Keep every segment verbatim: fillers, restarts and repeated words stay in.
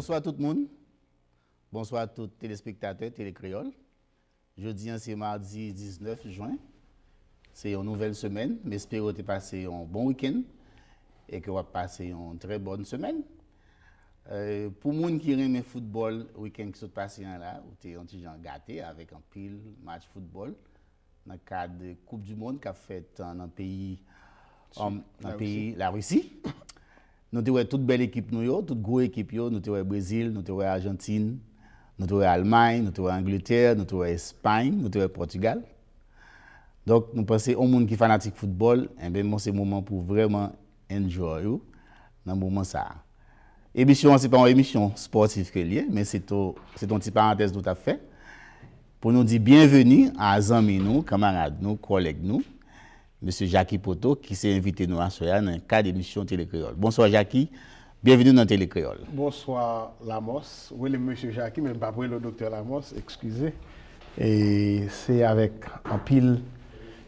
Bonswa tout moun. Bonswa tout telespektatè Tele Kreyòl. Jodi a, se madi diznèf jen. Se yon nouvèl semèn. M espere w te pase yon bon wikenn e ke w ap pase yon trè bòn semèn. Euh, pou moun ki renmen foutbòl, wikenn ki sot pase an la, ou te yon ti jan gate avèk anpil match foutbòl nan kad Koup di Mond k ap fèt, euh, nan peyi, um, nan peyi Larisi. Nou te wè tout bèl ekip nou yo, tout gwo ekip yo, nou te wè Brezil, nou te wè Ajantin, nou te wè Almay, nou te wè Angletè, nou te wè Espay, nou te wè Pòtigal. Donk, nou panse yon moun ki fanatik foutbòl, enben, bon, se moman pou vrèman enjoy ou nan moman sa a. Emisyon an, se pa yon emisyon spòtif ke l ye, men se to, se ton ti parantèz nou t ap fè pou nou di byenveni a zanmi nou, kanmarad nou, kòlèg nou, mesye Jacky Poto, ki se envite nou aswè a nan kad emisyon Tele Kreyòl. Bonswa, Jacky. Byenveni nan Tele Kreyòl. Bonswa, Lamos. Rele m mesye Jacky, men m p ap rele w doktè Lamos, eskize. E se avèk anpil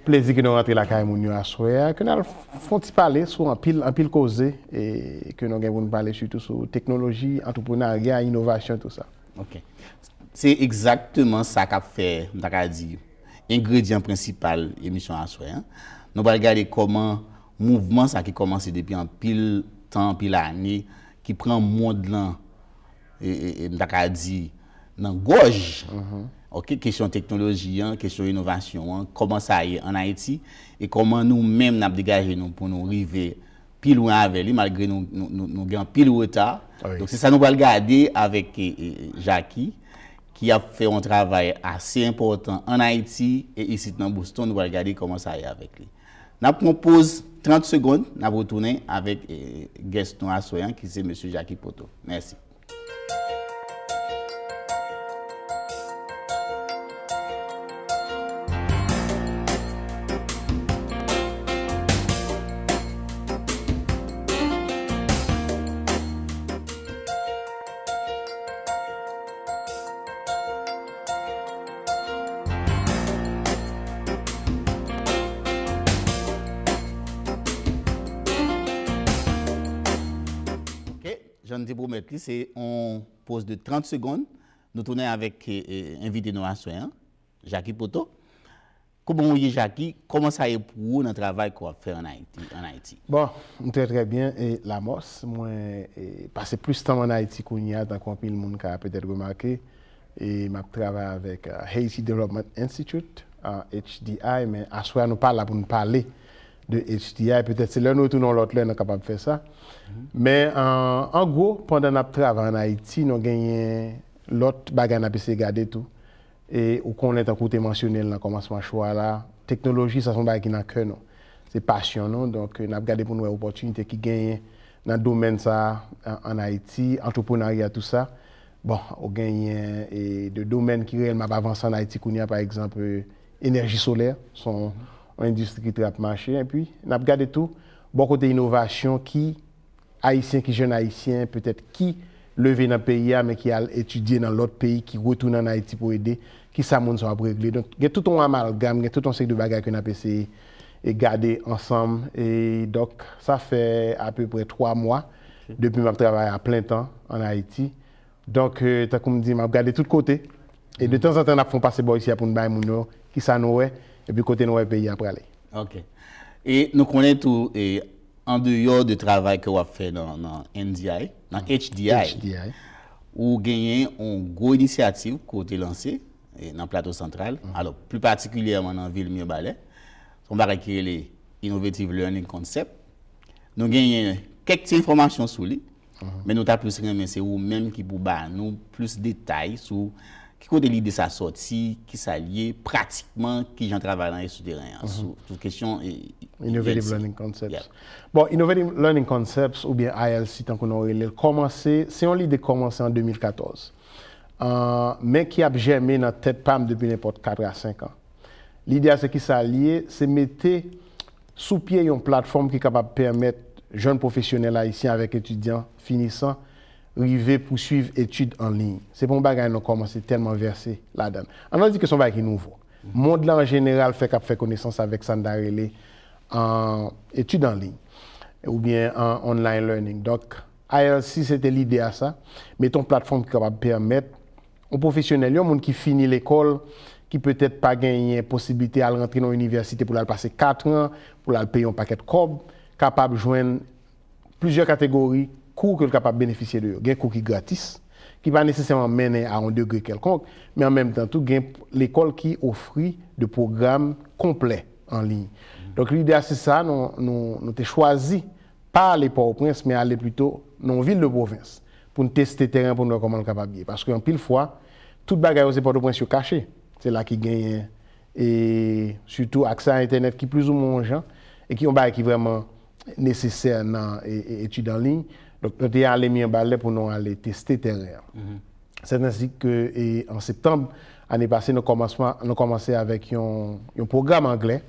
plezi ke nou rantre lakay moun yo aswè a, ke n al fè yon ti pale sou anpil, anpil koze, e ke nou gen pou n pale sitou sou teknoloji, antreprenarya, inovasyon, tou sa. Ok. Se egzakteman sa k ap fè, m ta ka di, engredyan prensipal emisyon aswè an. Nou pral gade kòman mouvman sa ki kòmanse depi anpil tan, anpil ane, ki pran mond lan, e, e, e, m ta ka di, nan gòj. Ok, kesyon teknoloji an, kesyon inovasyon an, kòman sa ye ann Ayiti, e kòman nou menm n ap degaje nou pou nou rive pi lwen avè li, malgre nou, nou, nou, nou gen anpil reta. Wi. Donk, se sa nou pral gade avèk, e, e, Jacky, ki ap fè yon travay ase enpòtan ann Ayiti e isit nan Boston. Nou pral gade kòman sa ye avèk li. N ap pran poz trant segonn, n ap retounen avèk, e, guest nou aswè an, ki se mesye Jacky Poto. Mèsi. Ok, jan n te pwomèt li, se yon poz de trant segonn. Nou tounen avèk, e, e, envite nou aswè an, Jacky Poto. Kòman w ye, Jacky? Kòman sa ye pou ou nan travay ke w ap fè ann Ayiti, ann Ayiti? Bon, m trè, trè byen, e, Lamos. Mwen, e, pase plis tan m ann Ayiti kounye a, tankou anpil moun ka petèt remake. E m ap travay avèk, e, Haiti Development Institute, e, H D I, men aswè a nou pa la pou n pale de H D I. Petèt se lè nou retounen yon lòt lè, nou kapab fè sa. Men, e, an gwo, pandan n ap travay ann Ayiti, nou genyen lòt bagay n ap eseye gade tou. E ou konnen, tankou w te mansyone l nan kòmansman show a la, teknoloji, sa se yon bagay ki nan kè nou. Se pasyon nou. Donk, n ap gade pou n wè opòtinite ki genyen nan domèn sa a, an, ann Ayiti, antreprenarya, tou sa. Bon, ou genyen, e, de domèn ki reyèlman ap avanse ann Ayiti kounye a, pa egzanp, e, enèji solè, se yon, yon endistri ki trè ap mache. Epi, n ap gade tou, bò kote inovasyon, ki Ayisyen, ki jèn Ayisyen, petèt, ki leve nan peyi a, men ki al etidye nan lòt peyi, ki retounen ann Ayiti pou ede, ki sa moun sa yo ap regle. Donk, gen tout yon amalgam, gen tout yon seri de bagay ke n ap eseye e gade ansanm. E donk, sa fè apeprè twa mwa depi m ap travay a plen tan ann Ayiti. Donk, e, tankou m di, m ap gade tout kote. E de tanzantan, n ap fè yon pase bò isi a pou n bay moun yo ki sa nou wè, epi kote nou wè peyi a prale. Ok. E nou konnen tou, e, andeyò de travay ke w ap fè nan, nan N D I, nan H D I, H D I, ou genyen yon gwo inisyativ ke w te lanse, e, nan Plato Santral, alò, pli patikilyèman nan vil Mibalè. Se yon bagay ki rele Innovative Learning Concept. Nou genyen kèk ti enfòmasyon sou li, men nou ta plis renmen se ou menm ki pou ba nou plis detay sou ki kote lide sa sòti, ki sa l ye, pratikman, ki jan travay lan ye sou teren an, sou, sou kesyon, e, Innovative Learning Concepts. Bon, Innovative Learning Concepts, oubyen I L C, tankou nou rele l, kòmanse, se yon lide k kòmanse an de mil katòz. E, men ki ap jèmen nan tèt pa m depi nenpòt kat a senk an. Lide a, se ki sa l ye, se mete sou pye yon platfòm ki kapab pèmèt jèn pwofesyonèl ayisyen avèk etidyan finisan rive pouswiv etid an liy. Se pa yon bagay nou kòmanse tèlman vèse ladan l. Ann di ke se yon bagay ki nouvo. Mond lan an jeneral fèk ap fè konesans avèk sa n ta rele, e, etid an liy, oubyen, e, online learning. Donk, I L C se te lide a sa, mete yon platfòm ki kapab pèmèt yon pwofesyonèl, yon moun ki fini lekòl, ki petèt pa genyen posiblite al rantre nan yon inivèsite pou l al pase katran, pou l al peye yon pakèt kòb, kapab jwenn plizyè kategori kou ke l kapab benefisye de yo. Gen kou ki gratis, ki pa nesesèman mennen a yon degre kèlkonk, men an menm tan tou, gen lekòl ki ofri de pwogram konplè an liy. Donk, lide a se sa, nou, nou, nou te chwazi pa ale Pòtoprens, men ale plito nan yon vil de pwovens, pou n teste teren, pou n wè kòman l kapab ye. Paske anpil fwa, tout bagay yo se Pòtoprens yo kache. Se la ki genyen, e sitou aksè a entènèt ki plizoumwen yon jan, e ki yon bagay ki vrèman nesesè nan e, e, etid an liy. Donk, nou te ale Mirebalais pou nou ale teste teren an. C'est ainsi que, e, an septanm ane pase, nou kòmansman, nou kòmanse avèk yon, yon pwogram anglè.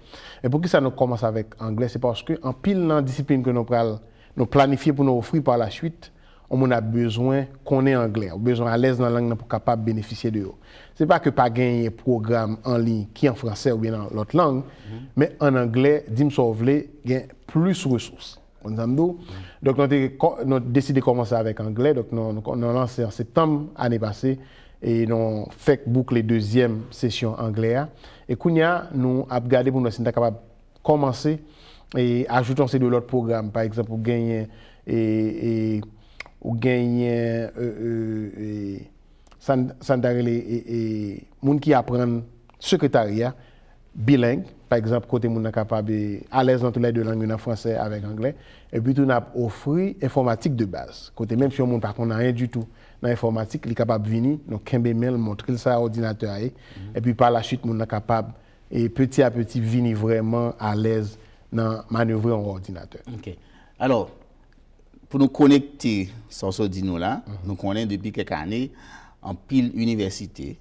E poukisa nou kòmanse avèk anglè? Se paske anpil nan disiplin ke nou pral, nou planifye pou nou ofri pa la suite, yon moun ap bezwen konnen anglè, ou bezwen alèz nan lang nan pou kapab benefisye de yo. Se pa ke pa genyen pwogram an liy ki an fransè oubyen nan lòt lang, men an anglè, di m sa w vle, gen plis resous. Konn sa m di w? Donk, nou te kò-, nou deside kòmanse avèk anglè. Donk, nou, nou, nou lanse an septanm ane pase e nou fèk boukle dezyèm sesyon anglè a. E kounye a, nou ap gade pou nou wè si n ta kapab kòmanse e ajoute yon seri de lòt pwogram. Pa egzanp, ou genyen, e, e, ou genyen, e, e, e, sa n, sa n ta rele, e, e, moun ki aprann sekretarya bileng, pa egzanp, kote moun nan kapab, e, alèz nan toulède lang yo, nan fransè avèk anglè. Epi tou, n ap ofri enfòmatik de baz, kote menm si yon moun pa konn anyen ditou nan enfòmatik, li kapab vini, nou kenbe men l, montre l sa òdinatè a ye, epi pa la suite, moun nan kapab, e, peti a peti, vini vrèman alèz nan manevre yon òdinatè. Ok. Alò, pou nou konekte sa w sot di nou la, nou konnen depi kèk ane, anpil inivèsite,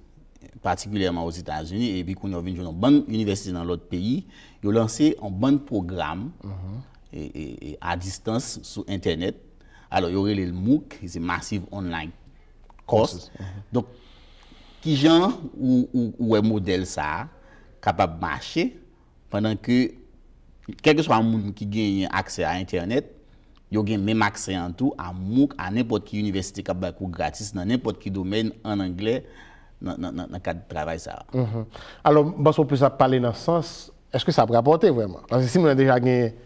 patikilyèman Ozetazini, epi kounye a w vin jwenn yon bann inivèsite nan lòt peyi, yo lanse yon bann pwogram e, e, e, a distans sou entènèt. Alò, yo rele l MOOC, se Massive Online Course. Donk, kijan ou, ou, ou wè modèl sa a kapab mache? Pandan ke, kèlkeswa moun ki genyen aksè a entènèt, yo gen menm aksè an tou a MOOC, a nenpòt ki inivèsite k ap bay kou gratis nan nenpòt ki domèn an anglè nan, nan, nan, nan kad travay sa a. Alò, m panse w plis ap pale nan sans, èske sa ap rapòte vrèman? Paske si moun nan deja gen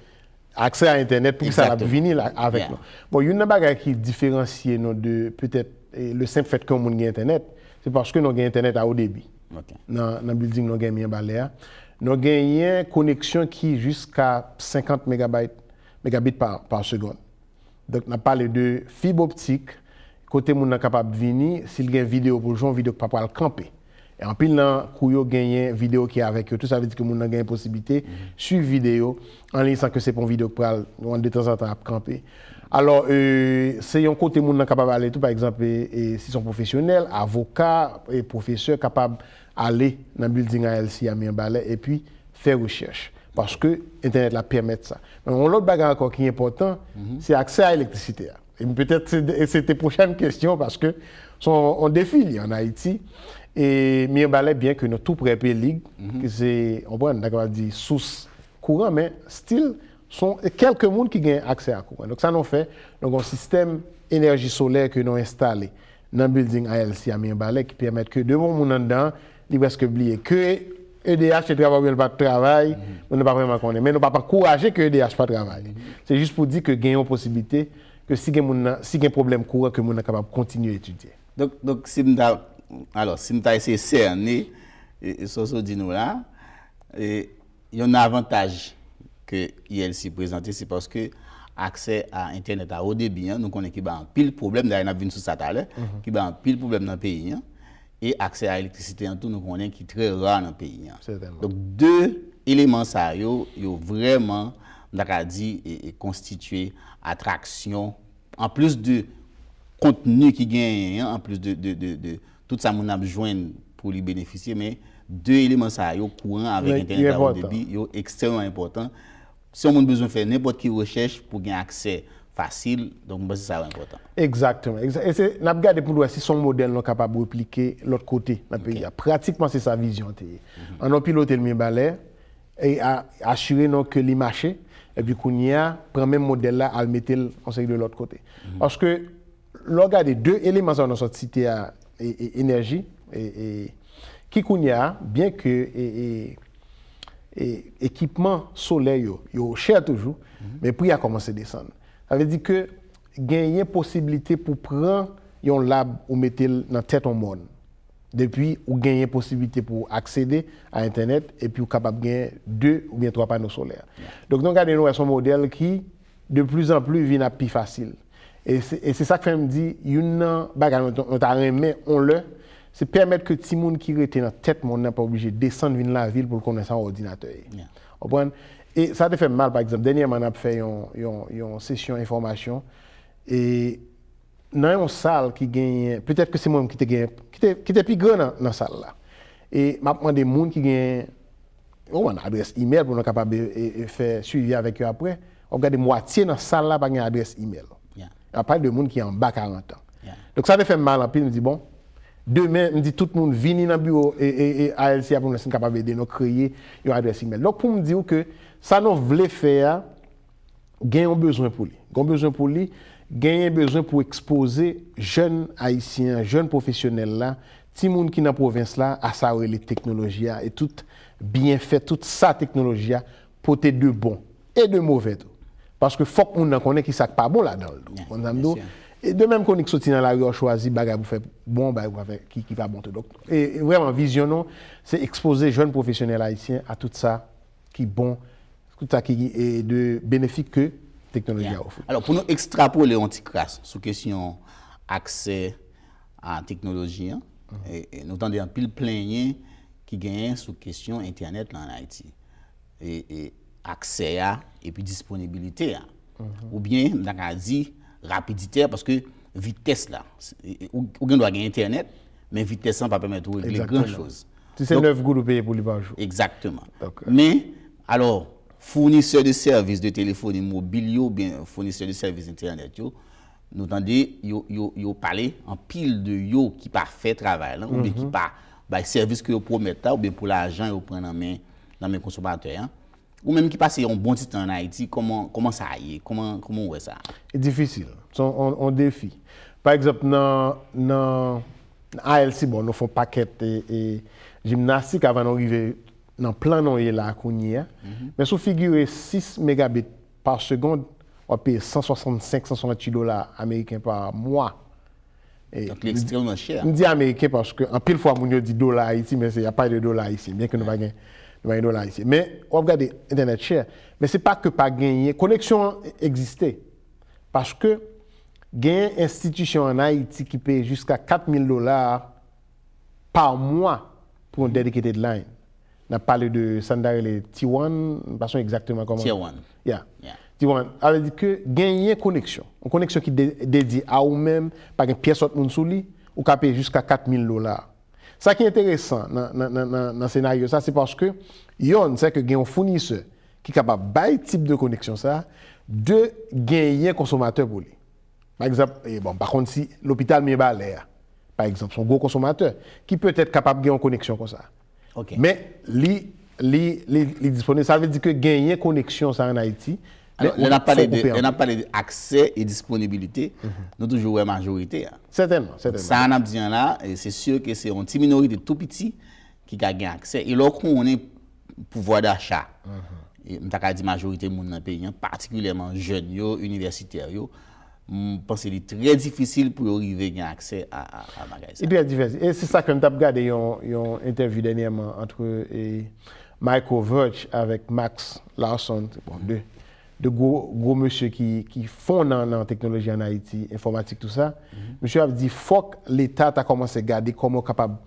aksè a entènèt, poukisa l ap vini la avèk nou? Bon, youn nan bagay ki diferansye nou de petèt, e, le senp fèt ke yon moun gen entènèt, se paske nou gen entènèt a wo debi. Nan, nan building nou gen Mirebalais a. Nou genyen koneksyon ki jiska senkant megabayt, megabit pa, pa segonn. Donk, n ap pale de fib optik, kote moun nan kapab vini, si l gen videyo pou l jwe, yon videyo ki pa pral kanpe. E anpil nan kou yo genyen videyo ki avèk yo tou, sa vle di ke moun nan genyen posiblite swiv videyo an liy san ke se pa yon videyo ki pral, yon de tanzantan ap kanpe. Alò, e, se yon kote moun nan kapab ale tou, pa egzanp, e, e, si se yon pwofesyonèl, avoka, e, pwofesè kapab ale nan building I L C a Mirebalais epi fè rechèch. Paske entènèt la pèmèt sa. Men yon lòt bagay ankò ki enpòtan, se aksè a elektrisite a. E petèt se, se te pwochèn kesyon paske se yon, yon defi li an Ayiti. E Mirebalais, byen ke nou tou prè Pelig, ki se, w konprann, n ta kapab di sous kouran, men still, se yon, e kèlke moun ki gen aksè a kouran. Donk sa nou fè, nou gen yon sistèm enèji solè ke nou enstale nan building I L C a Mirebalais ki pèmèt ke devan yon moun anndan, li prèske bliye ke E D H te travay oubyen l pa t travay, moun nan pa vrèman konnen. Men nou p ap ankouraje ke E D H pa travay. Se jis pou di ke gen yon posiblite ke si gen moun nan, si gen pwoblèm kouran, ke moun nan kapab kontinye etidye. Donk, donk si m ta, alò, si m ta eseye sène, e, e, sa w sot di nou la, e, yon avantaj ke I L C prezante, se paske aksè a entènèt a wo debi an, nou konnen ki bay anpil pwoblèm, dayè n ap vin sou sa talè, ki bay anpil pwoblèm nan peyi an, e aksè a elektrisite an tou, nou konnen ki trè ra nan peyi an. Donk, de eleman sa yo, yo vrèman, m ta ka di, e, e konstitye atraksyon, anplis de kontni ki genyen an, anplis de, de, de, de tout sa moun ap jwenn pou li benefisye, men de eleman sa yo, kouran avèk entènèt a wo debi, yo ekstrèmman enpòtan. Si yon moun bezwen fè nenpòt ki rechèch pou gen aksè fasil, donk m panse sa yo enpòtan. Egzakteman. Egza-, e se, n ap gade pou n wè si se yon modèl nou kapab replike lòt kote nan peyi a. Pratikman se sa vizyon an te ye. An nou pilote l Mirebalais, e a, asire nou ke li mache, Epi kounye a, pran menm modèl la, al mete l yon seri de lòt kote. Paske, lè w gade de eleman sa yo nou sot site a, e, e, enèji, e, e, ki kounye a, byen ke, e, e, e, ekipman solè yo, yo chè toujou, men pri a kòmanse desann. Sa vle di ke genyen posiblite pou pran yon lab ou mete l nan tèt yon mòn. Depi ou genyen posiblite pou aksede a entènèt, epi ou kapab genyen de oubyen twa pano solè. Donk, nou gade, nou wè se yon modèl ki, de plus en plus, vin ap pi fasil. E se, e se sa k fè m di, youn nan bagay nou, nou ta renmen, on lè, se pèmèt ke timoun ki rete nan tèt mòn nan pa oblije desann vin lavil pou l konnen sa yon òdinatè ye. Konprann? E sa te fè m mal, pa egzanp, dènyèman, n ap fè yon, yon, yon sesyon enfòmasyon, e nan yon sal ki genyen, petèt ke se mwen ki te genyen, ki te, ki te pi gran nan, nan sal la. E m ap mande moun ki genyen, ou konprann, adrès imèl pou nou kapab e, e, e fè swivi avèk yo apre. W ap gade mwatye nan sal la pa gen adrès imèl. N ap pale de moun ki anba karant an. Donk sa te fè m mal anpil, m di, bon, demen, m di tout moun vini nan biwo e, e, e A L C a pou nou si n kapab ede nou kreye yon adrès imèl. Donk pou m di w ke sa nou vle fè a, gen yon bezwen pou li. Gen yon bezwen pou li, genyen bezwen pou ekspoze jèn ayisyen an, jèn pwofesyonèl la, timoun ki nan pwovens la, a sa yo rele teknoloji a, e tout byenfè, tout sa teknoloji a pote de bon e de move tou. Paske fòk moun nan konnen ki sa k pa bon ladan l tou. Konn sa m di w? E de menm konik soti nan lari, w chwazi bagay pou fè bon, bagay pou fè ki, ki pa bon tou. Donk, e, e vrèman, vizyon nou, se ekspoze jèn pwofesyonèl ayisyen a tout sa ki bon, tout sa ki, e, de benefik ke teknoloji a ofri. Alò, pou nou ekstrapole yon ti kras sou kesyon aksè a teknoloji an, e, e, nou tande anpil plenyen ki genyen sou kesyon entènèt la ann Ayiti. E, e, aksè a, epi disponibilite a. Oubyen, m ta ka di, rapidite a, paske vitès la. E, e, ou, ou gen dwa gen entènèt, men vitès lan pa pèmèt ou regle gran choz. Si se nèf goud ou peye pou li pa jou. Egzakteman. Men, alò, founisè de sèvis de telefoni mobil yo, oubyen founisè de sèvis entènèt yo, nou tande yo, yo, yo pale anpil de yo ki pa fè travay lan, oubyen ki pa bay sèvis ke yo pwomèt la, oubyen pou lajan yo pran nan men, nan men konsomatè an. Ou menm ki pase yon bon ti tan ann Ayiti, kòman, kòman sa ye? Kòman, kòman w wè sa? E difisil. Se yon, yon, yon defi. Pa egzanp, nan, nan A L C, bon, nou fè yon pakèt e, e jimnastik avan nou rive nan plan nou ye la kounye a. Men si w figire sis megabit pa segond, w ap peye san swasannsenk, san swasanntuit dola ameriken pa mwa. Donk, li ekstrèmman chè. M di ameriken paske anpil fwa moun yo di dola Ayiti, men se, y ap pale de dola ayisyen, byen ke nou pa gen, nou pa gen dola ayisyen. Men, w ap gade, entènèt chè. Men se pa ke pa genyen, koneksyon an egziste. Paske genyen enstitisyon ann Ayiti ki peye jiska kat mil dola pa mwa pou yon dedicated line. N ap pale de sa n ta rele T one, m pa sonje egzakteman kòman. Tier one. Yeah. T one. Sa vle di ke genyen koneksyon. Yon koneksyon ki de, dedye a ou menm, pa gen pyès lòt moun sou li, ou ka peye jiska kat mil dola. Sa ki enteresan nan, nan, nan, nan, nan senaryo sa, se paske, yonn, se ke gen yon founisè ki kapab bay tip de koneksyon sa, de, genyen konsomatè pou li. Pa egzanp, e, bon, m pa konn si lopital Mibalè a, pa egzanp, se yon gwo konsomatè ki petèt kapab gen yon koneksyon konsa. Men li, li, li, li disponib. Sa vle di ke genyen koneksyon sa ann Ayiti. Alò, lè n ap pale de, lè n ap pale de aksè e disponibilite, nou toujou wè majorite a. Sètènman, sètènman. Sa n ap di an la, e se si ke se yon ti minorite tou piti ki ka gen aksè. E lè w konnen pouvwa dacha, e m ta ka di majorite moun nan peyi an, patikilyèman jèn yo, inivèsitè yo, m panse li trè difisil pou yo rive gen aksè a, a, a bagay sa. Li trè difisil. E se sa ke m t ap gade yon, yon entèvyou dènyèman ant, e, Michael Verch avèk Max Larson, bon, de, de gwo, gwo mesye ki, ki fon nan, nan teknoloji ann Ayiti, enfòmatik, tou sa. Mesye ap di fòk Leta ta kòmanse gade kòman yo kapab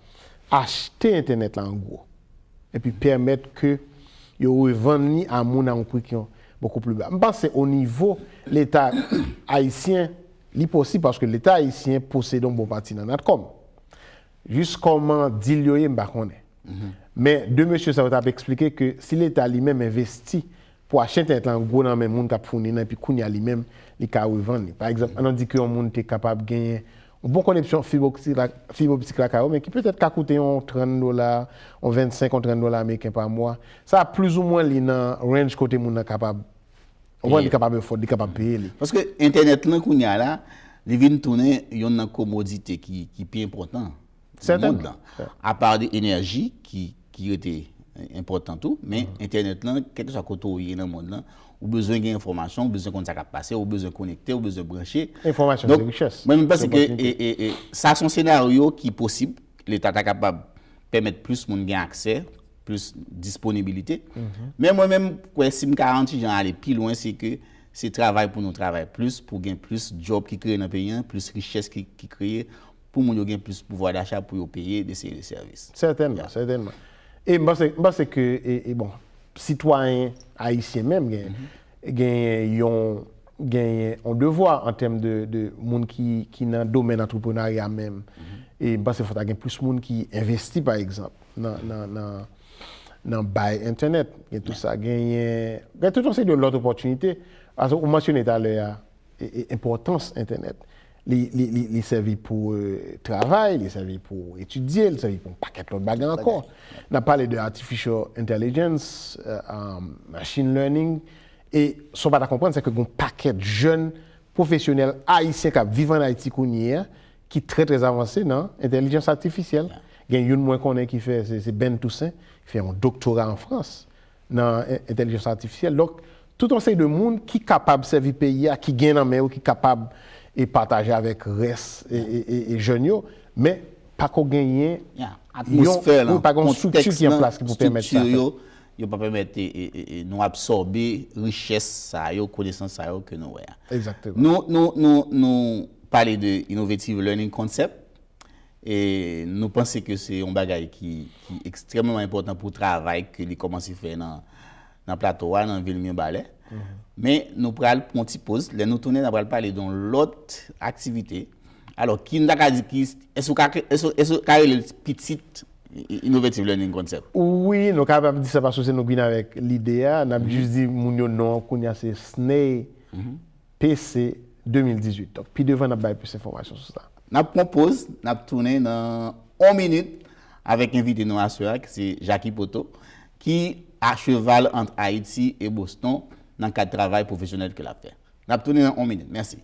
achte entènèt la an gwo. Epi pèmèt ke yo revann li a moun a yon pri ki bokou pli ba. M panse o nivo Leta ayisyen, li posib paske Leta ayisyen posede yon bon pati nan Natcom. Jis kòman deal yo ye, m pa konnen. Men de mesye sa yo t ap eksplike ke si Leta li menm envesti pou achte entènèt la an gwo nan men moun k ap founi l, epi kounye a li menm, li ka revann li. Pa egzanp, ann di ke yon moun te kapab genyen yon bon koneksyon fib optik la, fib optik lakay ou, men ki petèt ka koute yon trant dola, yon vennsenk, yon trant dola ameriken pa mwa. Sa plizoumwen li nan range kote moun nan kapab Ou konprann? Li kapab efò, li kapab peye li. Paske entènèt lan kounye a la, li vin tounen yonn nan komodite ki, ki pi enpòtan nan mond lan. Apa de enèji ki, ki rete enpòtan tou, men entènèt lan, kèlkeswa kote w ye nan mond lan, ou bezwen gen enfòmasyon, ou bezwen konn sa k ap pase, ou bezwen konekte, ou bezwen branche. Enfòmasyon se richès, se opòtinite. Donk, mwen menm panse ke e, e, e, sa se yon senaryo ki posib, Leta ta kapab pèmèt plis moun gen aksè, plis disponibilite. Men mwen menm, kwè si m ka yon ti jan ale pi lwen, se ke se travay pou nou travay plis, pou gen plis djòb ki kreye nan peyi an, plis richès ki, ki kreye, pou moun yo gen plis pouvwa dacha pou yo peye de seri de sèvis. Sètènman, sètènman. E m panse, m panse ke, e, e bon, sitwayen ayisyen menm gen, genyen yon, genyen yon devwa an tèm de, de moun ki, ki nan domèn antreprenarya menm. E m panse fò ta gen plis moun ki envesti, pa egzanp, nan, nan, nan, nan bay entènèt. Gen tout sa, genyen, gen tout yon seri de lòt opòtinite. Paske ou mansyone talè a, e, e, enpòtans entènèt. Li, li, li, li sèvi pou, e, travay, li sèvi pou etidye, li sèvi pou yon pakèt lòt bagay ankò. N ap pale de artificial intelligence, e, um, machine learning, e sa w pa ta konprann, se ke gen yon pakèt jèn pwofesyonèl ayisyen k ap viv ann Ayiti kounye a, ki trè, trè avanse nan entèlijans atifisyèl. Gen youn mwen konnen ki fè, se, se Ben Toussaint, ki fè yon doktora an Frans nan en-, entèlijans atifisyèl. Donk, tout yon seri de moun ki kapab sèvi peyi a, ki gen nan men yo, ki kapab e pataje avèk rès e, e, e, e jèn yo, men pako genyen yon, wi, pa gen yon estrikti ki an plas ki pou pèmèt sa fèt. Yo pa pèmèt e, e, e, e nou absòbe richès sa yo, konesans sa yo ke nou wè a. Egzakteman. Nou, nou, nou, nou pale de innovative learning concept. E nou panse ke se yon bagay ki, ki ekstrèmman enpòtan pou travay ke li kòmanse fè nan, nan plato a, nan vil Mibalè. Men nou pral pran yon ti poz. Lè nou tounen, n a pral pale de yon lòt aktivite. Alò, ki n ta ka di ki, èske w ka, èske, èske w ka rele l pitit Innovative Learning Concept? Wi, nou kapab di sa paske se nou k vin avèk lide a. N ap jis di moun yo non an kounye a se Snay P C de mil dizuit. Donk, pi devan, n ap bay plis enfòmasyon sou sa. N ap pran poz, n ap tounen nan yon minit avèk envite nou aswè a, ki se Jacky Poto, ki a cheval ant Ayiti e Boston nan kad travay pwofesyonèl ke l ap fè. N ap tounen nan yon minit. Mèsi.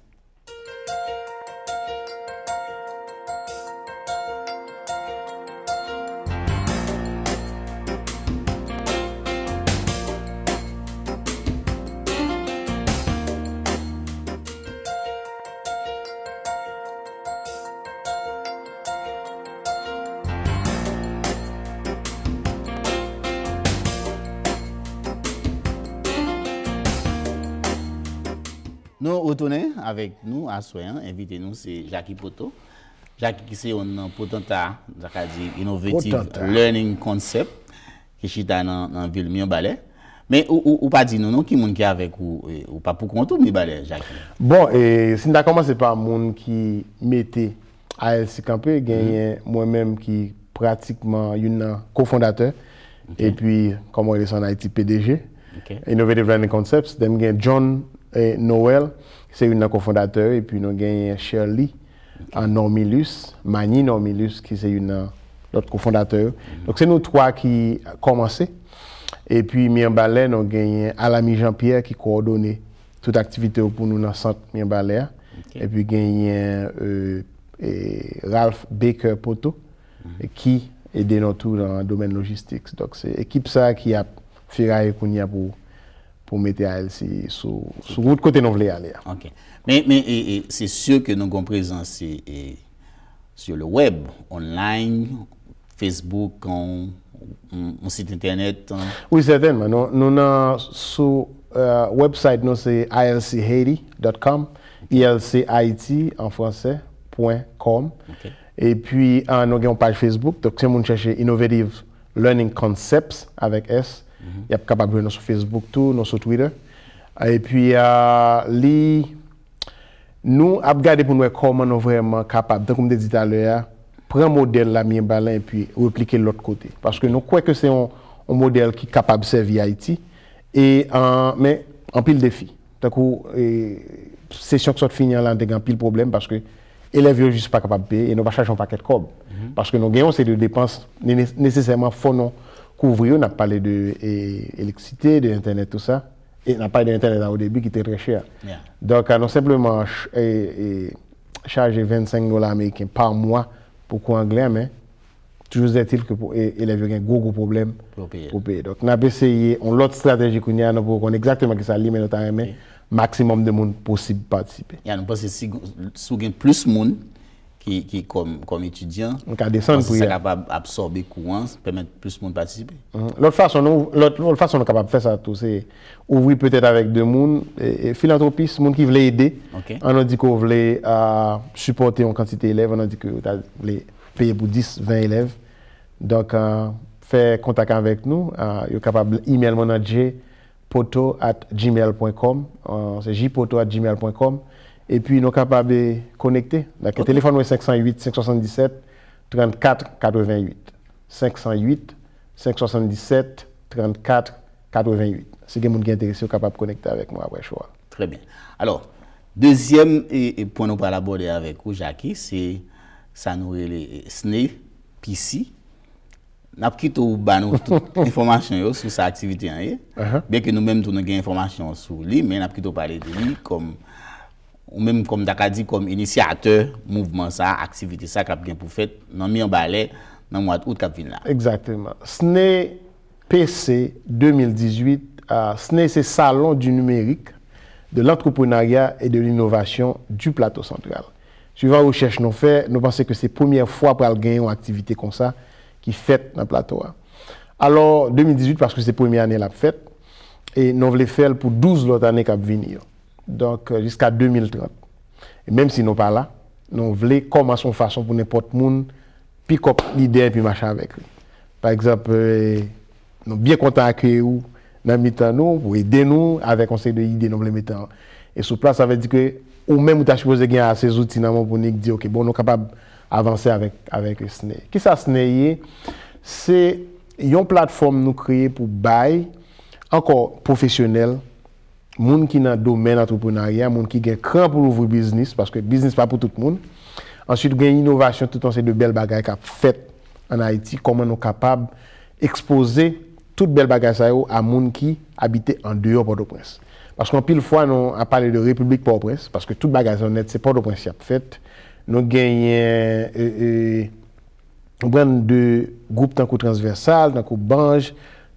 Nou retounen avèk nou aswè an. Envite nou se Jacky Poto. Jacky ki se youn nan potanta, sa ka di innovative learning concept, ki chita nan, nan vil Mibalè. Men ou, ou, ou pa di nou non ki moun ki avèk ou, e, ou pa pou kont ou Mibalè, Jacky? Bon, e, si n ta kòmanse pa moun ki mete A L C kanpe, genyen mwen menm ki pratikman youn nan kofondatè, epi, kòm w rele sa ann Ayiti, P D G, Innovative Learning Concepts. Then gen John, eh, Noël, ki se youn nan kofondatè yo, epi nou genyen Shirley, ah, Normilus, Mani Normilus, ki se youn nan lòt kofondatè yo. Donk, se nou twa ki kòmanse. Epi, Mibalè, nou genyen Alamy Jean Pierre ki kowòdone tout aktivite yo pou nou nan sant Mibalè a. Epi, genyen, euh, e Ralph Baker Poto, ki ede nou tou nan domèn lojistik. Donk, se ekip sa a ki ap feraye kounye a pou, pou mete A L C sou, sou wout kote nou vle ale a. Ok. Men, men, e, e, se si ke nou gen prezans, e, e, sur le web, online, Facebook, yon, yon, yon sit entènèt, yon. Wi, sètènman. Nou, nou nan, sou, euh, website nou, se I L C Haiti dot com, I L C Haiti an fransè, pwen kòm. Ok. Epi, ah, nou gen yon paj Facebook, donk, si moun chèche Innovative Learning Concepts avèk S, y ap kapab jwenn nou sou Facebook tou, nou sou Twitter. Epi, ah, li, nou ap gade pou n wè kòman nou vrèman kapab, tankou m te di talè a, pran modèl la Mibalè epi replike l lòt kote. Paske nou kwè ke se yon, yon modèl ki kapab sèvi Ayiti. E, ah, men, anpil defi. Tankou, e, sesyon k sot fini an la, nou te gen anpil pwoblèm paske elèv yo jis pa kapab peye e nou pa chache yon pakèt kòb. Paske nou gen yon seri de depans, ne-, ne-, nesesèman fò nou kouvri yo, n ap pale de, e, elektrisite, de entènèt, tou sa. E n ap pale de entènèt la o debi ki te trè chè. Yeah. Donk, nou senpleman ch- e, e, chaje vennsenk dola ameriken pa mwa pou kou anglè, men toujours est-il ke pou e- elèv yo gen gwo gwo pwoblèm Pou yo peye. Pou peye. Donk, n ap eseye yon lòt estrateji kounye a, nou poko konn egzakteman kisa l ye, men nou ta renmen maksimòm de moun posib patisipe. Ya, nou panse si, si w gen plis moun ki, ki kòm, kòm etidyan, Nou ka desann panse pri sa a. Kapab absòbe kou an, pèmèt plis moun patisipe. Mhm. Lòt fason nou lòt, lòt fason nou kapab fè sa tou, se ouvri petèt avèk de moun, e, e, filantropis, moun ki vle ede. Ok. An nou di ke w vle a, sipòte yon kantite elèv, an nou di ke w ta vle peye pou dis, ven elèv. Donk, a, fè kontak avèk nou. A, yo kapab email mwen nan j poto at gmail pwen kòm. A, se j poto at gmail pwen kòm. Epi nou kapab e, konekte. Donk, telefòn mwen senk san uit, senk swasanndisèt, trannkat, katrevennuit. Senk san uit, senk swasanndisèt, trannkat, katrevennuit. Si gen moun ki enterese, yo kapab konekte avèk mwen apre show a. Trè byen. Alò, dezyèm e, e pwen nou pral abòde avèk ou, Jacky, se sa nou rele e, S N E, P C. N ap kite w ba nou tout enfòmasyon yo sou sa aktivite an ye. Aha. Byenke nou menm tou nou gen enfòmasyon sou li, men n ap kite w pale de li kòm ou menm kòm ta ka di kòm inisyatè mouvman sa, aktivite sa k ap gen pou fèt nan Mibalè nan mwa out k ap vin la. Egzakteman. S N E P C de mil dizuit, a, S N E se Salon du Numérique, de l'Entrepreneuriat et de l'Innovation du Plateau Central. Suivan rechèch nou fè, nou panse ke se premyè fwa pral gen yon aktivite konsa ki fèt nan plato a. Alò, de mil dizuit, paske se premye ane l ap fèt, e nou vle fè l pou douz lòt ane k ap vini yo. Donk, jiska de mil trant. E menm si nou pa la, nou vle kòmanse yon fason pou nenpòt moun pick up lide epi mache avèk li. Pa egzanp, e, nou byen kontan akeyi w nan mitan nou, pou ede nou avèk yon seri de ide nou vle mete an, e sou plas. Sa vle di ke ou menm ou ta sipoze gen ase zouti nan men w pou nik di, ok, bon, nou kapab avanse avèk, avèk S N E. Kisa S N E ye? Se yon platfòm nou kreye pou bay ankò pwofesyonèl, moun ki nan domèn antreprenarya, moun ki gen kran pou louvri biznis, paske biznis pa pou tout moun. Answit, gen inovasyon, tout yon seri de bèl bagay k ap fèt ann Ayiti, kòman nou kapab ekspoze tout bèl bagay sa yo a moun ki abite andeyò Pòtoprens. Paske anpil fwa, nou ap pale de Repiblik Pòtoprens, paske tout bagay sa yo nèt, se Pòtoprens y ap fèt. Nou genyen, e, e, yon bann de gwoup tankou Transvèsal, tankou Banj,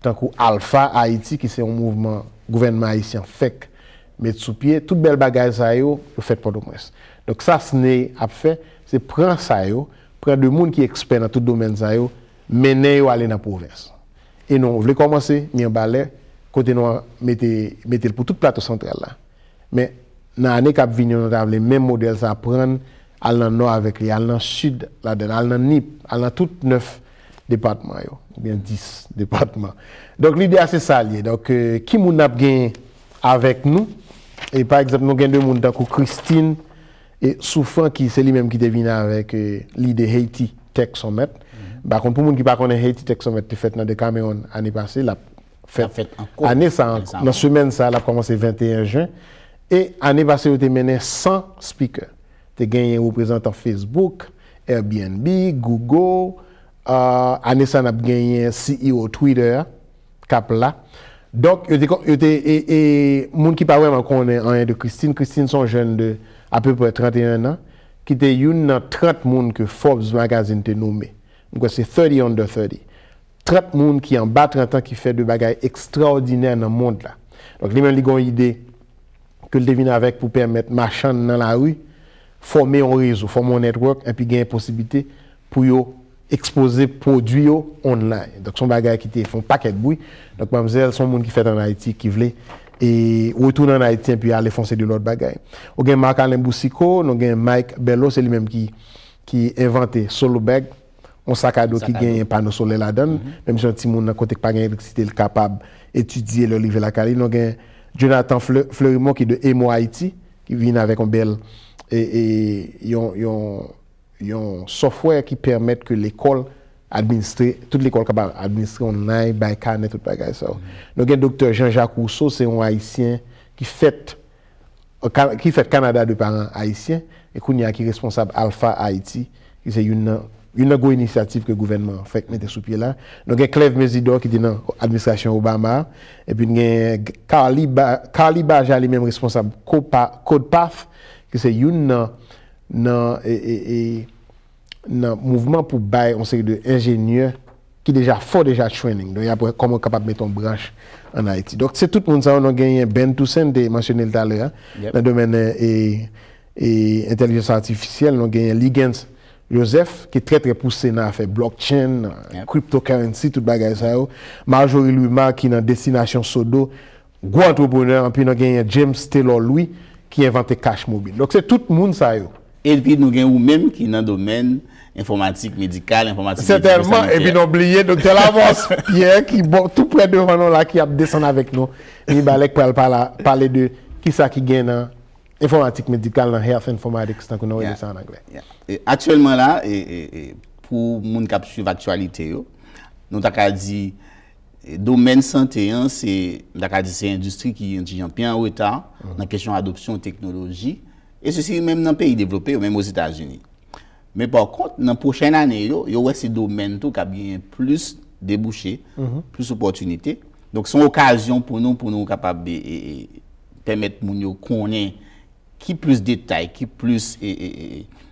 tankou Alpha Haïti, ki se yon mouvman gouvènman ayisyen fèk met sou pye. Tout bèl bagay sa yo, yo fèt Pòtoprens. Donk, sa S N E ap fè, se pran sa yo, pran de moun ki ekspè nan tout domèn sa yo, mennen yo ale nan pwovens. E nou vle kòmanse Mibalè, kote nou mete, mete l pou tout Plato Santral la. Men, nan ane k ap vini yo, nou ta vle menm modèl sa a pran, al nan Nò avèk li, al nan Sid ladan l, al nan Nip, al nan tout nèf depatman yo, oubyen dis depatman. Donk, lide a se sa l ye. Donk, e, ki moun n ap gen avèk nou? E, pa egzanp, nou gen de moun tankou Christine e Souffrant, ki se li menm ki te vin avèk, e, lide Haiti Tech Summit. M pa konn, pou moun ki pa konnen, Haiti Tech Summit te fèt nan Decameron ane pase, l ap fèt Ap fèt ankò. Ane sa, nan semèn sa, l ap kòmanse venteyen jen. E ane pase, yo te mennen san speaker. Te genyen reprezantan Facebook, Airbnb, Google. A, ane sa, n ap genyen C E O Twitter a, k ap la. Donk, yo te, yo te e, e, moun ki pa vrèman konnen anyen de Christine, Christine se yon jèn de apeprè trannteyen an, ki te youn nan trant moun ke Forbes Magazine te nonmen. M kwè se thirty under thirty. Trant moun ki anba trant an ki fè de bagay ekstraòdinè nan mond la. Donk, li menm, li gen yon ide ke l te vin avèk pou pèmèt machann nan lari fòme yon rezo, fòme yon network, epi gen posiblite pou yo ekspoze pwodui yo online. Donk, se yon bagay ki te fè yon pakèt bri. Donk, manmzèl, se yon moun ki fèt ann Ayiti, ki vle e retounen ann Ayiti, epi ale fè yon seri de lòt bagay. Ou gen Marc Alain Boucicaut, nou gen Mike Bello, se li menm ki, ki envante Solo Bag, yon sak a do ki genyen pano solè ladan l. Menm si yon timoun nan kote k pa gen elektrisite, l kapab etidye lè l rive lakay li. Nou gen Jonathan Fleu- Fleurimond ki de Emo Haiti, ki vin avèk yon bèl, e, e, yon, yon, yon software ki pèmèt ke lekòl administre, tout lekòl kapab administre online, bay kanè, tout bagay sa yo. Nou gen Doktè Jean-Jacques Rousseau, se yon Ayisyen ki fèt, ka- ki fèt Kanada de paran ayisyen, e kounye a ki responsab Alpha Haiti, ki se youn nan Youn nan gwo inisyativ ke gouvènman an fèk mete sou pye la. Nou gen Clève Mesidor ki te nan administrasyon Obama a. Epi n gen Carly Ba, Carly Baja li menm responsab Copa, CodePath, ki se youn nan, nan, e, e, e, nan mouvman pou bay yon seri de enjenyè ki deja fò deja training. Donk, y ap wè kòman yo kapab mete yon branch ann Ayiti. Donk, se tout moun sa yo, nou genyen Ben Toussaint, te mansyone l talè a, nan domèn, e, e, entèlijans atifisyèl, nou genyen Ligens Joseph, ki trè, trè pouse nan afè blockchain, cryptocurrency, tout bagay sa yo. Marjorie Louis Marc, ki nan destinasyon Sodo, gwo antreprenè, anpi nou genyen James Taylor Louis, ki envante Cash Mobile. Donk, se tout moun sa yo. Epi nou gen ou menm ki nan domèn enfòmatik medikal, enfòmatik mediko-sanitè. Sètènman, epi nou bliye Doktè Lavos Pierre, ki bon, tou prè devan nou la, ki ap desann avèk nou Mibalè, k pral pala, pale de kisa ki gen nan enfòmatik medikal, nan health informatics, tankou nou rele sa an anglè. E aktyèlman la, e, e, e, pou moun k ap swiv aktyalite yo, nou ta ka di, e, domèn sante an, se, m ta ka di, se endistri ki yon ti jan pi an reta nan kesyon adopsyon teknoloji, e sesi menm nan peyi devlope yo, menm Ozetazini. Men pa kont, nan pwochèn ane yo, yo wè se domèn tou k ap genyen plis debouche, plis opòtinite. Donk, se yon okazyon pou nou, pou nou kapab, e, e, e, pèmèt moun yo konnen ki plis detay, ki plis, e, e, e,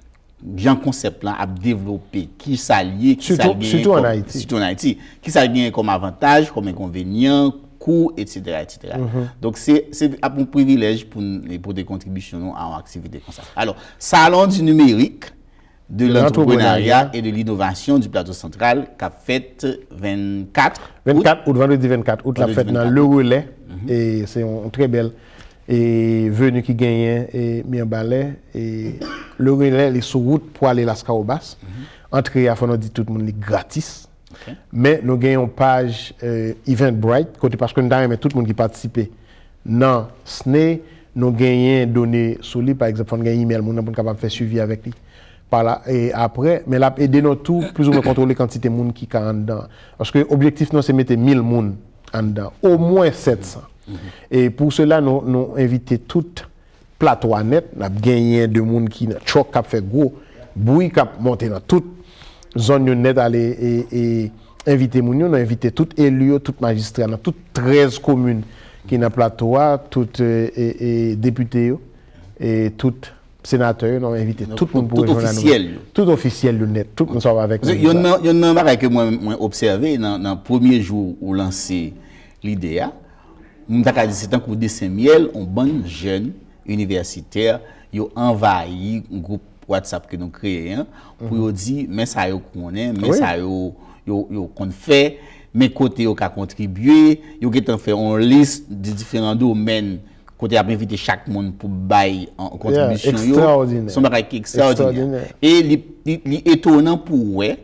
jan konsèp lan ap devlope, ki sa l ye, ki sa l genyen kòm, sitou ann Ayiti, ki sa l genyen kòm avantaj, kòm enkonvenyan, kou, etsetera, etsetera. Donk, se, se ap yon privilèj pou n pote kontribisyon nou a yon aktivite konsa. Alò, Salon du numérique, de l'entrepreneuriat et de l'innovation du Plateau Central k ap fèt vennkat out. Vennkat out, vandredi vennkat out, l ap fèt nan Le Relais. E se yon, yon trè bèl, e, veni ki genyen, e, Mibalè. E Le Relais, li sou wout pou ale Laskawobas. Antre a, fò nou di tout moun, li gratis. Men nou gen yon paj, e, Eventbrite, kote, paske nou ta renmen tout moun ki patisipe nan S N E, nou genyen done sou li, pa egzanp, fò n gen imèl moun nan pou n kapab fè swivi avèk li. Pa la, e apre, men l ap ede nou tou, plizoumwen kontwole kantite moun ki ka anndan. Paske objektif nou, se mete mil moun anndan, omwen sèt san. E pou sela, nou, nou envite tout Plato a nèt, n ap genyen de moun ki nan truck k ap fè gwo bri, k ap monte nan tout zòn yo nèt, ale, e, e envite moun yo, nou envite tout eli yo, tout majistra nan tout trèz komin ki nan Plato a, tout, e, e, e depite yo, e tout senatè yo, nou envite tout moun pou rejwenn nou. Tout ofisyèl yo. Tout ofisyèl yo nèt, tout moun sa w avèk nou. Youn nan, youn nan bagay ke mwen, mwen obsève nan, nan premye jou ou lanse lide a, m ta ka di se tankou de senmyèl, yon bann jèn inivèsitè, yo anvayi gwoup WhatsApp ke nou kreye an, pou yo di, men sa yo konnen, men sa yo, yo, yo konn fè, men kote yo ka kontribye, yo gentan fè yon lis de diferan domèn kote y ap envite chak moun pou bay, an, kontribisyon yo. Se yon bagay ki ekstraòdinè. E li, li, li etonan pou w wè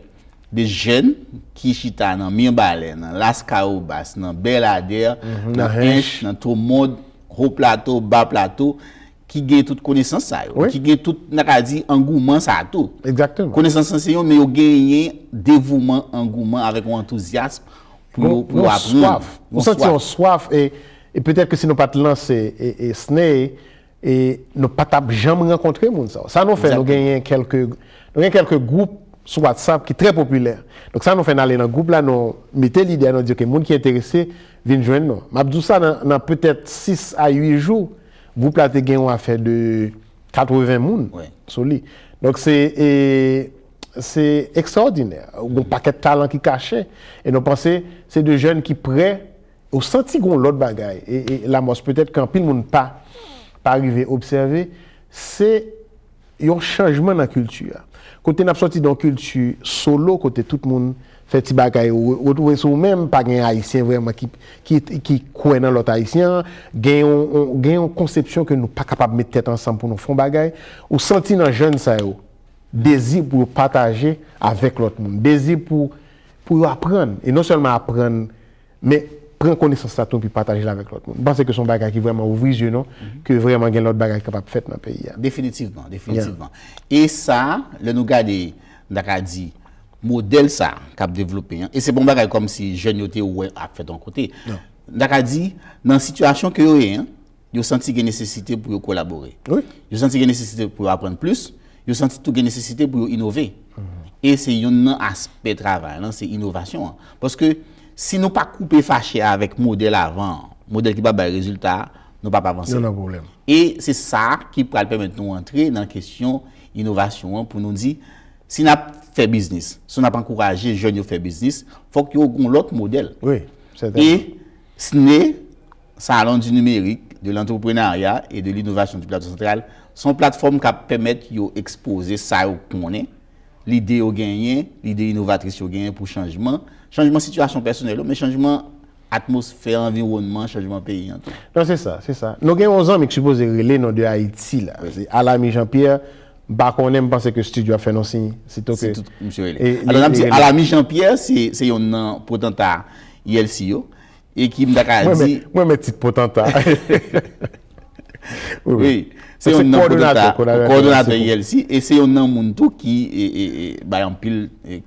de jèn ki chita nan Mibalè, nan Laskawobas, nan Bèladè, nan Hench, nan Tomod, Ho Plato, Ba Plato, ki gen tout konesans sa yo, ki gen tout, n a ka di, angouman sa tou. Konesans lan se yon, men yo genyen devouman, angouman avèk yon antouzyasm pou yo, pou yo aprann. Yon swaf. Ou santi yon swaf, e, e petèt ke si nou pa t lanse, e, e S N E, e nou pa t ap janm rankontre moun sa yo. Sa nou fè, nou genyen kèlke, nou gen kèlke gwoup sou WhatsApp ki trè popilè. Donk, sa nou fè, n ale nan gwoup la, nou mete lide a, nou di, "Ok, moun ki enterese, vin jwenn nou." M ap di w sa, nan, nan petèt sis a uit jou, gwoup la te gen yon afè de katreven moun sou li. Donk, se, e, se ekstraòdinè. Yon pakèt talan ki kache. E nou panse se de jèn ki prè Ou santi gon lòt bagay, e, e Lamos, petèt ke anpil moun pa, pa rive obsève, se yon chanjman nan kilti a. Kote n ap sòti de yon kilti solo, kote tout moun fè ti bagay, ou retwouve se ou menm, pa gen Ayisyen vrèman ki, ki, ki kwè nan lòt Ayisyen an, gen yon, yon, gen yon konsepsyon ke nou pa kapab met tèt ansanm pou nou fè yon bagay. Ou santi nan jèn sa yo, dezi pou yo pataje avèk lòt moun, dezi pou, pou yo aprann, e non sèlman aprann, men pran konesans sa tou, epi pataje l avèk lòt moun. M panse ke se yon bagay ki vrèman ouvri zye nou, ke vrèman gen lòt bagay ki kapab fèt nan peyi a. Definitivman, definitivman. E sa, lè nou gade, m ta ka di, modèl sa k ap devlope an, e se pa yon bagay kòmsi jèn yo te wè ap fèt yon kote. M ta ka di, nan sitiyasyon ke yo ye an, yo santi gen nesesite pou yo kolabore. Yo santi gen nesesite pou yo aprann plis, yo santi tou gen nesesite pou yo inove. E se youn nan aspè travay lan, se inovasyon an. Paske si nou pa koupe fache avèk modèl avan an, modèl ki pa bay rezilta a, nou p ap avanse. Nou nan pwoblèm. E se sa ki pral pèmèt nou antre nan kesyon inovasyon an pou nou di, si n ap fè biznis, si n ap ankouraje jèn yo fè biznis, fòk yo gen yon lòt modèl. Wi, sètènman. E S N E, Salon du Numérique, de l'Entrepreneuriat et de l'Innovation du Plateau Central, se yon platfòm k ap pèmèt yo ekspoze sa yo konnen, lide yo genyen, lide inovatris yo genyen pou chanjman, chanjman sitiyasyon pèsonèl yo, men chanjman atmosfè, anviwònman, chanjman peyi an tou. Non, se sa, se sa. Nou gen yon zanmi ki sipoze rele nou de Ayiti la. Wi. Se Alamy Jean Pierre. M pa konnen, m panse ke studio ap fè nou siy, sito ke... Si tout misye rele. Alò, n ap di Alamy Jean Pierre, se, se youn nan potanta I L C yo, e ki m ta ka di... Mwen renmen tit potanta. Wi, wi. Se youn nan potanta, kowòdonatè I L C, e se youn nan moun tou ki e, e, e, bay anpil e,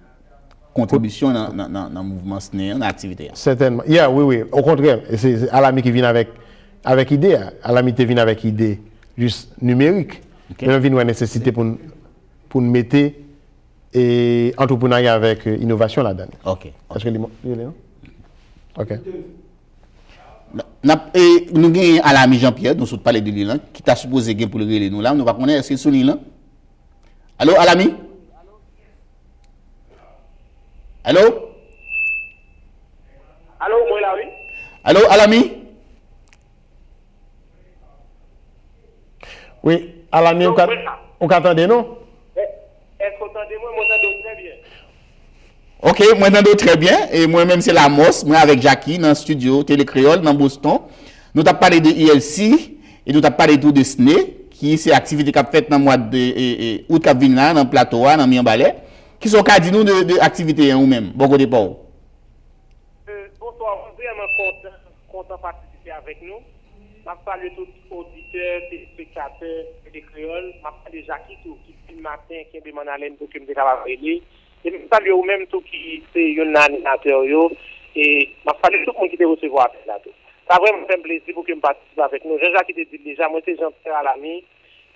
kontribisyon nan, nan, nan, nan mouvman S N E an, nan aktivite an. Sètènman. Yeah, wi, wi. Okontrè, e se, se Alamy ki vin avèk, avèk ide a. Alamy te vin avèk ide jis nimerik. Ok. Men nou vin wè nesesite pou n, pou n mete e antreprenarya avèk, e, inovasyon ladan l. Ok, ok. Èske li mo-, li rele nou? Ok. N ap, e, nou gen Alamy Jean Pierre, nou sot pale de li lan, ki ta sipoze gen pou l rele nou la, nou pa konnen èske l sou liy lan. Alo, Alamy? Alo? Alo, mwen la, wi. Alo, Alamy? Wi, Alamy, ou ka, ou ka tande nou? Èske w tande mwen? Mwen tande w trè byen. Ok, mwen tande w trè byen. E mwen menm se Lamos, mwen avèk Jacky nan studio Tele Kreyòl nan Boston. Nou t ap pale de I L C e nou t ap pale tou de S N E, ki se aktivite k ap fèt nan mwa de, e, e, out k ap vin la, nan Plato a, nan Mibalè. Kisa w ka di nou de, de aktivite an ou menm, bò kote pa w? E, bonswa, mwen vrèman kontan, kontan patisipe avèk nou. M ap salye tout oditè, telespektatè Tele Kreyòl. M ap salye Jacky tou, ki depi maten kenbe m an alèn pou ke m te kapab rele. E m ap salye ou menm tou, ki se youn nan animatè yo. E m ap salye tout moun ki te resevwa apèl la tou. Sa vrèman fè m plezi pou ke m patisipe avèk nou. Jan Jacky te di l deja, mwen se Jean Pierre Alamy.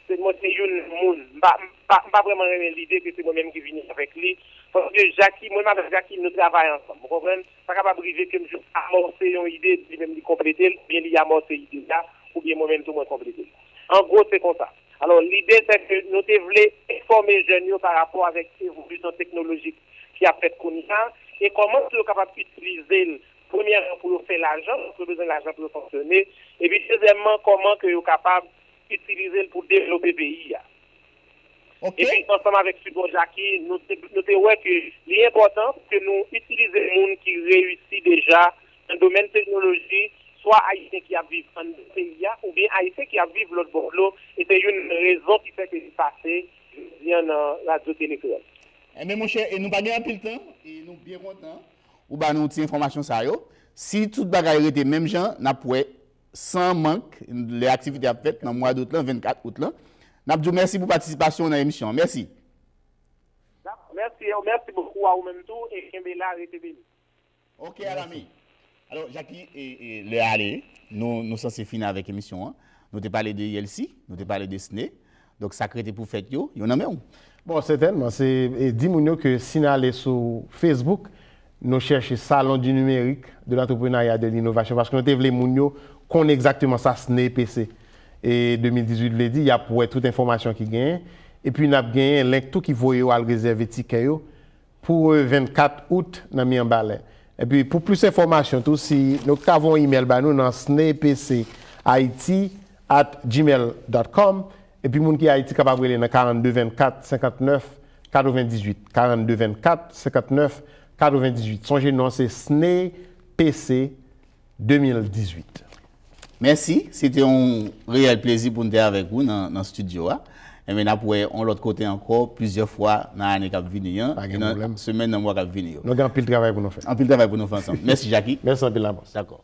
Se, mwen se youn nan moun. M pa, m pa, m pa vrèman renmen lide ke se mwen menm ki vini avèk li. Paske Jacky, mwen menm avèk Jacky, nou travay ansanm. Ou konprann? Sa kapab rive ke m jis amòse yon ide, li menm li konplete l, oubyen li amòse ide a, oubyen mwen menm tou mwen konplete l. An gwo, se konsa. Alò, lide, se ke nou te vle enfòme jèn yo pa rapò avèk evolisyon teknolojik ki ap fèt kounye a, e kòman tou yo kapab itilize l, premyèman, pou yo fè lajan, paske yo bezwen lajan pou yo fonksyone, epi dezyèmman, kòman ke yo kapab itilize l pou devlope peyi a. Ok. Epi, ansanm avèk sipò Jacky, nou te, nou te wè ke li enpòtan pou ke nou itilize moun ki reyisi deja nan domèn teknoloji, swa Ayisyen ki ap viv anndan peyi a, oubyen Ayisyen ki ap viv lòt bò dlo, e se youn nan rezon ki fè ke li pase jodi a nan Radyo Tele Kreyòl. Enben, monchè, e nou pa gen anpil tan, e nou byen kontan ou ba nou ti enfòmasyon sa yo. Si tout bagay rete menm jan, n ap wè san mank, lè aktivite ap fèt nan mwa dout lan, vennkat out lan. N ap di w mèsi pou patisipasyon w nan emisyon an. Mèsi. Dakò, mèsi, mèsi bokou a ou menm tou, e kenbe la, rete beni. Ok, Alamy. Alò, Jacky, e, e, lè a ale, nou, nou sanse fini avèk emisyon an. Nou te pale de I L C, nou te pale de S N E. Donk, sa k rete pou fèt yo, yo nan men w. Bon, sètènman, se, e, di moun yo ke si n ale sou Facebook, nou chèche Salon du Numérique, de l'Entrepreneuriat, de l'Innovation, paske nou te vle moun yo konn egzakteman sa S N E P C, e, de mil dizuit vle di, y ap wè tout enfòmasyon ki genyen. Epi n ap genyen link tou ki voye yo al rezève tikè yo pou, e, vennkat out nan Mibalè. Epi pou plis enfòmasyon tou, si nou ka voye yon imèl ba nou nan S N E P C Haiti at gmail dot com. Epi moun ki Ayiti kapab rele nan karannde vennkat senkantnèf katrevendizuit, karannde vennkat senkantnèf katrevendizuit. Sonje non se S N E P C de mil dizuit. Mèsi, se te yon reyèl plezi pou n te avèk ou nan, nan estidyo a. Enben, n ap wè yon lòt kote ankò, plizyè fwa nan ane k ap vini an, e nan semèn, nan mwa k ap vini yo. Nou gen anpil travay pou nou fè. Anpil travay pou nou fè ansanm. Mèsi, Jacky. Mèsi anpil, Lamos. Dakò.